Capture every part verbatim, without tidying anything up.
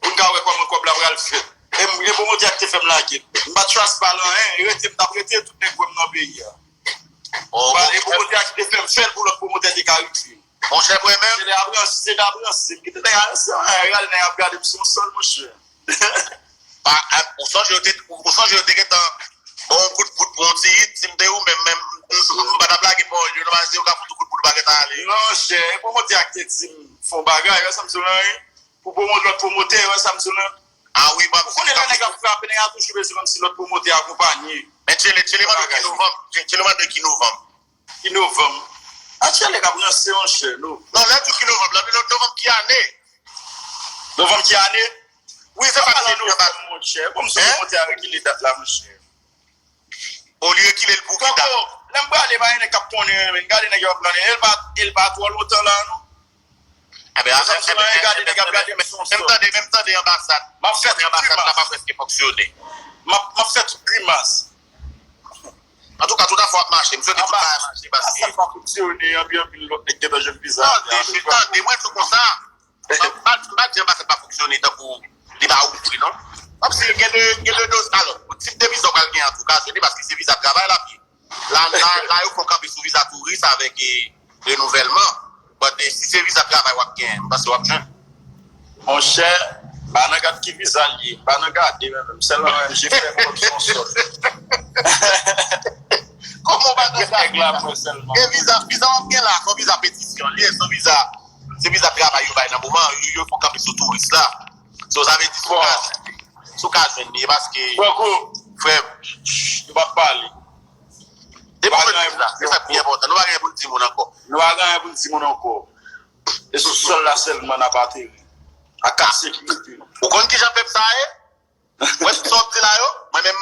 Pou n ka wè kòman kòb la pral fèt. E m- e pwomotè a ki te fè m lage. M pa t tras pa l anyen. E rete m t ap rete tout nèg wè m nan peyi a. Oh, Ba- E pwomotè a ki te fè m fè l pou lòt pwomotè te ka rive. Monchè, mwen menm, Se nèg ap ranse, se nèg ap ranse. M kite nèg a ranse, anyen, rale nèg ap gade m se yon sòl, monchè. pa- a- ou sonje yo te ou sonje yo te gentan bon kout poud pou yon ti hit, si m te ou menm, menm m pa t ap lage pawòl yo, non, pa se yo ka fout kout poud pa gentan ale. Monchè, e pwomotè a ki te di m fè yon bagay, wè sa m sou la, wi. Pou pwomot lòt pwomotè, wè sa m sou la. Ah wi, pa Ou konnen lè nèg ap frape, nèg a toujou bezwen kòmsi lòt pwomotè akonpaye. Men Tchele, Tchele mande ki novanm, Tchele mande ki novanm. Ki novanm. A Tchele k ap ranse, monchè, novanm. Non, lè di ki novanm, lè di novanm ki ane? Novanm ki ane? Wi, se pa Pale ki novanm. Novanm, monchè. Kòmsi Hein? Pwomotè a rekile dat la, monchè. Olye kile l pou ki dat? Koko, lè m prale, pa gen nèg k ap konnen, men gade nèg yo ap konnen. E l pa, e l pa twò lontan la, non. Ebyen, menm tande, menm tande anbasad. M ap fè tout grimas. Anbasad la pa prèske fonksyone. M ap, m ap fè tout grimas. Antouka, tout afè ap mache. M swete tout bagay mache paske. Anbasad pa fonksyone, anpil, anpil lòt nèg gentan jwenn viza. Tande, tande, mwen di w konsa. M pa, m pa di anbasad pa fonksyone tankou li pa ouvri, non. Kòmsi gen de, gen de doz, alò, tip de viza w pral gen an tou ka jwenn li paske se viza travay l ap ye. La, la, la yo fè w kanpe sou viza touris avèk, e, renouvèlman. But, e, si se viza travay w ap gen, m panse w ap jwenn. Monchè, pa nan gad ki viza l ye, pa nan gade menm, menm. Sèlman menm, je fais corruption sòt. Kòman w pa nan gad? Nèg la mwen sèlman. E viza, viza w ap gen la, se yon viza petisyon l ye, se yon viza, se viza travay yo bay nan moman, yo, yo fè w kanpe sou touris la. So, sa vle di, si w ka, si w ka jwenn li, e paske, frè m, yo p ap pale. Depi w met viza, se sa k pi enpòtan. Nou pa gen anyen pou n di moun ankò. Nou pa gen anyen pou n di moun ankò. E sou sòl la sèlman n ap ateri. Ak kat sekirite. Ou konn kijan pèp sa ye? Wè sa w ap di la yo? Mwen menm,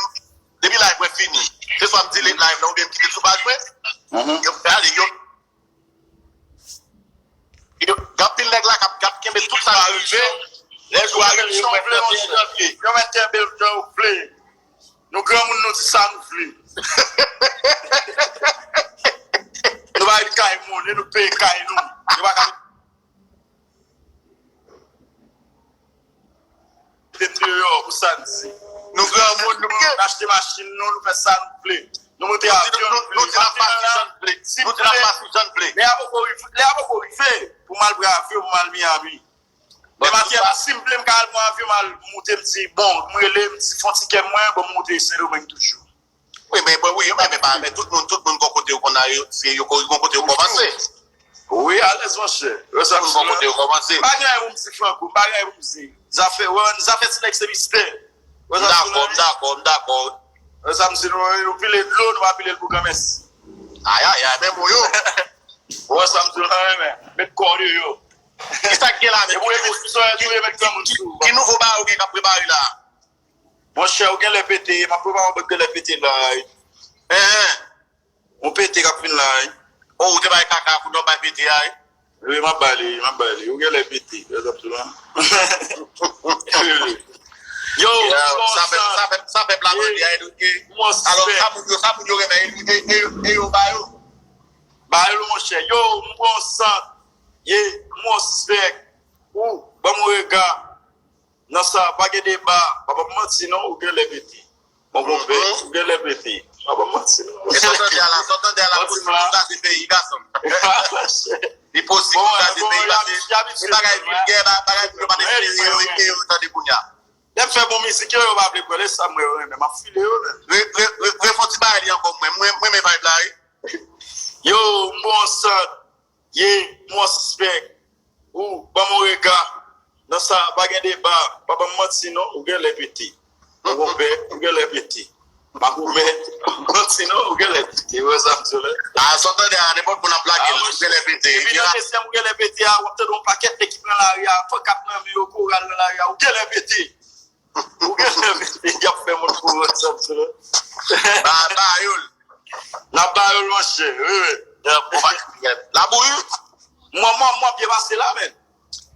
depi live mwen fini, se swa m delete live la oubyen m kite l sou paj mwen. Yo, gade, yo, yo, gen anpil nèg la k ap, k ap kenbe tout sa yo rive. Lè jou a rive, yo mèt kenbe l jan yo vle. Yo mèt kenbe l jan yo vle. Nou granmoun, nou di sa nou vle. Nou bay kay moun, e nou peye kay nou. Yo pa ka mete m deyò pou sa n di. Nou granmoun, nou, nou achte machin nou, nou fè sa nou vle. Nou monte avyon nou vle. Nou di n ap pase jan n vle. Nou di n ap pase jan n vle. Lè a poko rive, lè a poko rive pou m al Bravil, pou m al Miami. Demen maten, si m vle, m ka al pran avyon, m al moute, m di, bon, m rele, m di, fè yon tikè mwen, bon, m moute Sendomeng toujou. Wi, men, bon, wi, men, men, pa, men tout moun, tout moun gon kote yo konn al, yo, se yo, gon kote yo kòmanse. Wi, alèz, monchè. Wè sa m di la. Tout moun gon kote yo kòmanse. M pa gen anyen pou m di, Franco, m pa gen anyen pou m di. Zafè, wè, zafè ti nèg se mistè. M dakò, m dakò, m dakò. Wè sa m di, nou, nou pile dlo, nou pa pile l pou granmèsi. Ayayay, men mwen yo. Wè sa m di la, men, met kò deyò. Kisa k gen la menm? Ki nouvo bagay ou gen k ap prepare la? Monchè, ou genlè pete, m ap prepare yon bòt genlè pete la. Yon pete k ap vin la. Oh, ou te bay kaka pou nou bay pete a? Wi, m ap ba li, m ap ba li. Ou genlè pete, wè sa m di la. Yo, sa pèp, sa pèp, sa pèp la mande a, e, alò, sa moun yo, sa moun yo renmen, e, e, e, e yo ba yo. Ba yo, monchè. Yo, m pran yon sant. Ye, m pran yon sispèk. Ou, ban m yon rega. Nan sa, pa gen deba. Pa ban m manti, non, ou genlè pete. Mon konpè, ou genlè pete. Pa ban m manti, non. E sa w tande a la, sa w tande a la, posib pou kraze peyi, gason. Li posib pou kraze peyi, paske se bagay vilgè, ba-, bagay moun yo pa t espere yo, e yo tande kounye a. Lè m fè bon mizik, yo, yo pa vle kwè, lè sa m wè yo renmen, m ap file yo, menm. Re-, re-, re-, refè yon ti bagay li ankò, mwen, mwen, mwen renmen vibe la, wi. Yo, m bon sant. Ye, m on sispèk. Ou, ban m on rega. Nan sa, pa gen deba. Pa ban m manti non, ou genlè pete. Mon konpè, ou genlè pete. Makomè, manti non, ou genlè pete. Ou wè sa m di w la? A, sa w tande a, nenpòt moun ap lage l, ou genlè pete. Epi nan dezyèm ou genlè pete a, w ap tande yon pakèt nèg ki pran lari a, pankart nan men yo, koral nan lari a, ou genlè pete. Ou genlè pete, y ap fè moun pou wè sa m di w la. Ba, ba yo l. N ap ba yo l, monchè. Wi, wi. Labouyi. Mwen, mwen, mwen byen pase la, men.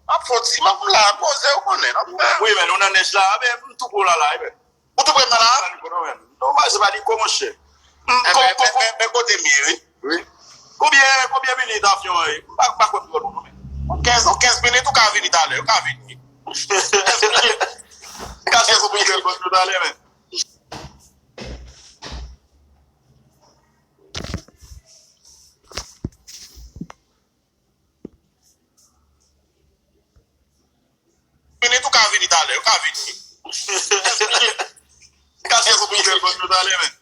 M ap fè yon ti, m ap la, poze, ou konnen, n ap fè. Wi, men, nou nan nèj la, men, m tou pran la, la, men. Ou tou pran la? Non, men, se pa Niko, monchè. Ebyen, men, men, men kote m ye, wi. Wi. Konbyen, konbyen minit avyon an ye? M pa, m pa kwè m twò lwen non, men. Yon kenz, yon kenz minit, ou ka vini talè, ou ka vini. Kenz minit. M ka chèche pou m jwenn kòb yo talè, men. Minit, ou ka vini talè, ou ka vini. M ka chèche pou m jwenn kòb yo talè, men.